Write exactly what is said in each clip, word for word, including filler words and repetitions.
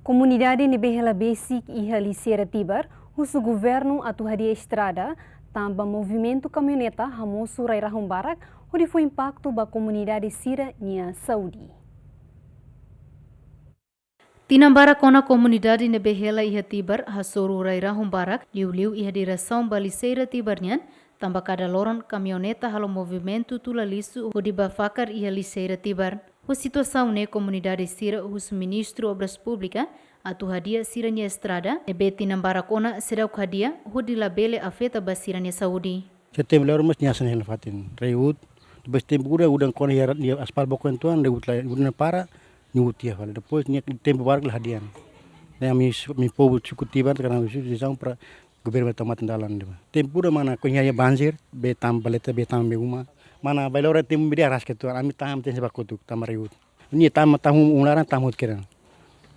Komunidade ne'ebé hela besik iha Liceira Tibar husu governu atu hadi'a estrada, tanba movimentu kamioneta hamosu rai-rahun barak, hodi fó impaktu ba komunidade sira-nia saúde. Tinan barak ona komunidade ne'ebé hela iha Tibar hasoru rai-rahun barak, liuliu iha diresaun ba Liceira Tibar nian, tanba kada loron kamioneta halo movimentu tula lixu hodi ba fakar iha Liceira Tibar. Ho situasaun ne'e komunidade sira husu Ministru Obras Públikas atu hadi'a sira-nia estrada, ne'ebé tinan barak ona seidauk hadi'a, hodi labele afeta ba sira-nia saúde. Setiap loro mós nia hanesan hela fatin. Rai-uut, depois tempu udan, udan kona iha, iha aspal bokon tuan, rai-uut la, udan para, nia uut iha fali. Depois nia tempu barak la hadi'a. Ne'e ami, ami povu suku Tibar, karena ami suku di Sampra, governu tau matan dalan de'it. Tempu udan mana konya ya banjir, bee tama baleta, bee tama bee uma. Mana bailora tempu media ras ke tuan, ami tahan tenke ba kotuk, tama rai-uut. Nia tama tahu um laran tama hotu kedan.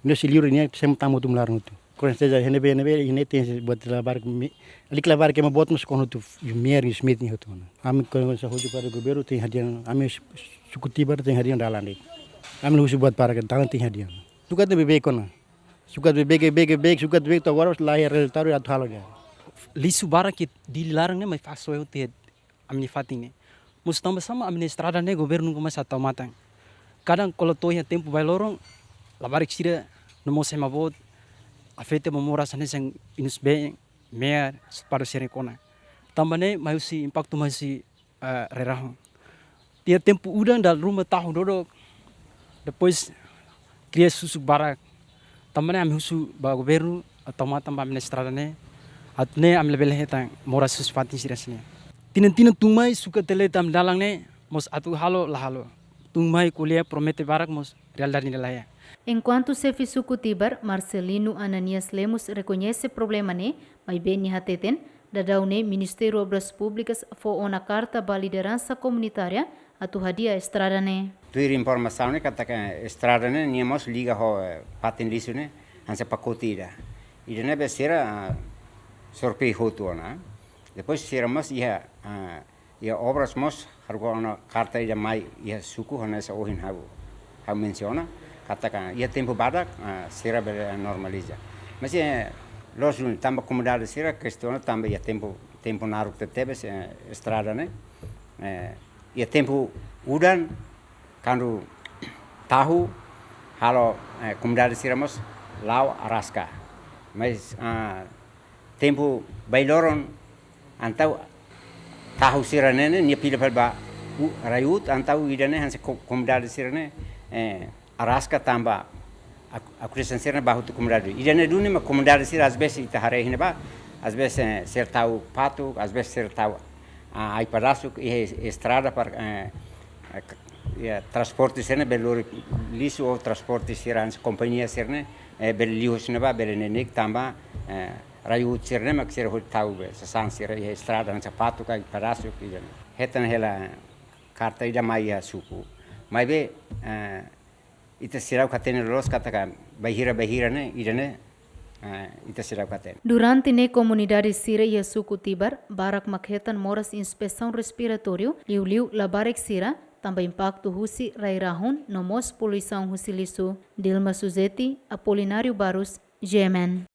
Nia si liur nia sem tama hotu um laran hotu. Kon seja, iha ne'ebé, iha ne'ebé, iha ne'e tenke buat labarik, me-, alik labarik ema buat mós kon hotu, yu mer, yu smit nia hotu. Ami kon, kon sa hotu para governu tenke hadi'a, ami suku Tibar tenke hadi'a dalan de'it. Ami husu buat para ke dalan tenke hadi'a. Sukat ne'e bebek kona. Sukat bebek, bebek, bebek, sukat bebek, to'o agora la iha rezultadu atu halo de'it. Lixu barak ke di laran ne'e mai faso eu te ami-nia fatin ne'e. Mós tanba sama ami-nia estrada ne'e governu nunka mós tau matan. Kadang kalau to'o iha tempu bailoron, labarik sira no mós ema boot, afeta ba moras hanesan inus been, me'ar, sepadu sira kona. Tanba ne'e mai husi impaktu mai husi, eh, rai-rahun. Iha tempu udan dala ruma tahu dodok, depois kria susuk barak. Tanba ne'e ami husu ba governu atu tau matan ba ami-nia estrada ne'e, atu nune'e ami labele hetan moras husi fatin sira hanesan ne'e. Tinan-tinan tun mai sukat tele tama dalan ne'e, mós atu halo la halo. Tun mai ko'alia promete barak mós realidade ne'e la iha. Enkuantu xefe suku Tibar, Marcelino Ananias Lemos rekoñese problema ne'e, maibé nia hateten, daudaun ne'e Ministériu Obras Públikas fó ona karta ba lideransa komunitária atu hadi'a estrada ne'e. Tuir informasaun ne'e katak estrada ne'e nia mós liga ho, eh, fatin lixu ne'e hanesan pakote ida. Ida ne'ebé sira, ah, sorpei hotu ona. Depois sira mós iha, ah, iha Obras mós haruka ona karta ida mai iha suku hanesan ohin ha'u, ha'u mensiona, katak iha tempu badak, ah, sira bele normaliza. Mas, eh, loos duni tanba komunidade sira kestiona tanba iha tempu, tempu naruk tebetebes, eh, estrada ne'e. Eh, iha tempu udan, kuandu tahu halo, eh, komunidade sira mós la'o araska. Mas, ah, tempu bailoron, entaun tahu sira-ne'e ne'e, nia fila fali ba u-, rai-uut, entaun ida-ne'e hanesan ko-, komunidade sira-ne'e, eh, araska tanba ak-, akusasaun sira-ne'e ba hotu komunidade. Ida-ne'e duni mak komunidade sira às vezes ita haree iha ne'ebá, às vezes, eh, sira tau fatuk, às vezes sira tau, ah, ai-padasuk iha es-, estrada para, eh, eh, k-, iha transporte sira-ne'e bele lori lixu ou transporte sira hanesan kompañia sira-ne'e, eh, bele liu husi ne'ebá, bele neineik tanba, eh, rai-uut sira-ne'e mak sira hotu tau be, sasán sira iha estrada hanesan fatuk ka ai-padasuk ida-ne'e. Hetan hela karta ida mai iha suku. Maibé, eh, ita seidauk hatene loloos katak bainhira, bainhira ne'e, ida-ne'e, eh, ita seidauk hatene. Durante ne'e komunidade sira iha suku Tibar, barak mak hetan moras infesaun respiratóriu, liuliu labarik sira, tanba impaktu husi rai-rahun, no mós poluisaun husi lixu. Dilma Suzeti, Apolinário Barros, G M N.